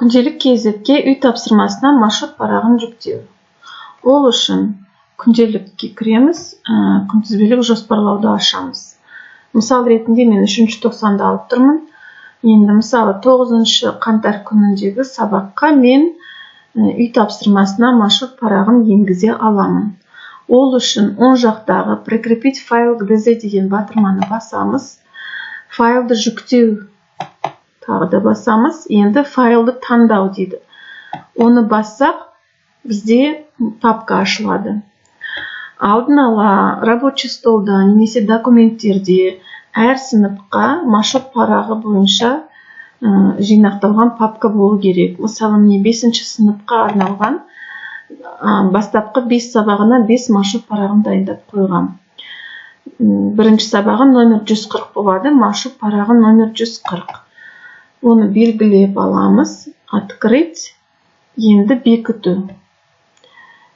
Күнделік kz-ке үй тапсырмасына маршрут парағын жүктеу. Ол үшін күнделікке кіреміз, күнтізбелік жоспарлауды ашамыз. Мысал ретінде мен үшінші тоқсанды алып тұрмын. Енді мысалы 9 қаңтар күніндегі сабаққа мен үй тапсырмасына маршрут парағын енгізе аламын. Ол үшін оң жақтағы прикрепить файл к ДЗ деген батырманы басамыз. Файлды жүктеу тағы да басамыз. Енді файлды таңдау дейді. Оны бассақ, бізде папка ашылады. Алдын ала рабочий столда немесе документтерде әр сыныпқа маршрут парағы бойынша жинақталған папка болу керек. Мысалы, міне 5 сыныпқа арналған бастапқы 5 сабағына 5 маршрут парағын дайындап қойғам. Бірінші сабағы номер 140 болады, маршрут парағы номер 140. Оны белгілеп аламыз. Открыть. Енді бекіту.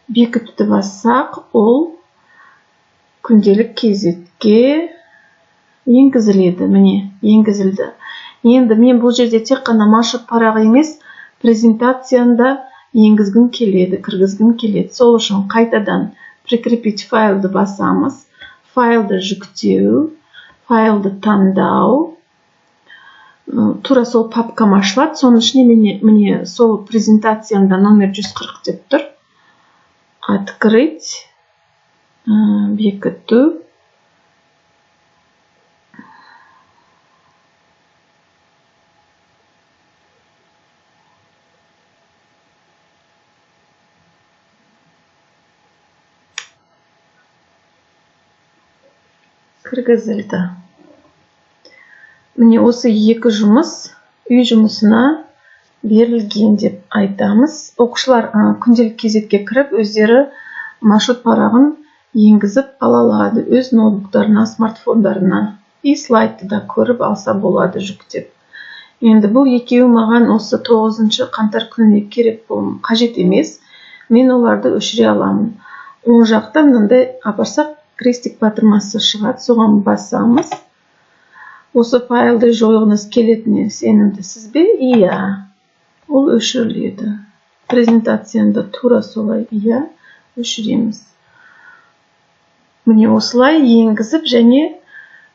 Бекітуді бассақ, ол күнделік kz-ке енгізіледі. Міне, енгізілді. Енді мен бұл жерде тек қана маршрут парағы емес, презентацияны да енгізгім келеді, кіргізгім келеді. Сол үшін қайтадан прикрепить файлды басамыз. Файлды жүктеу, файлды таңдау. Тура сол папкам ашылады. Соның ішіне міне сол презентациямда номер 140 деп тұр. Открыть, бекіту. Кіргізілді. Міне осы екі жұмыс үй жұмысына берілген деп айтамыз. Оқушылар күнделік kz-ке кіріп, өздері маршрут парағын енгізіп ала алады өз ноутбуктарына, смартфондарына. И слайдты да көріп алса болады жүктеп. Енді бұл екеуі маған осы 9 қаңтар күніне керек қажет емес. Мен оларды өшіре аламын. Оң жақта мынандай апарсақ крестик батырмасы шығады, соған басамыз. Осы файлды жойғыңыз келетініне сенімдісіз бе? Иә. Ол өшіріледі. Презентацияны да тура солай, иә, өшіреміз. Міне осылай енгізіп және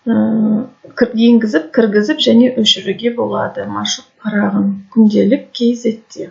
енгізіп, кіргізіп және өшіруге болады маршрут парағын күнделік kz-те.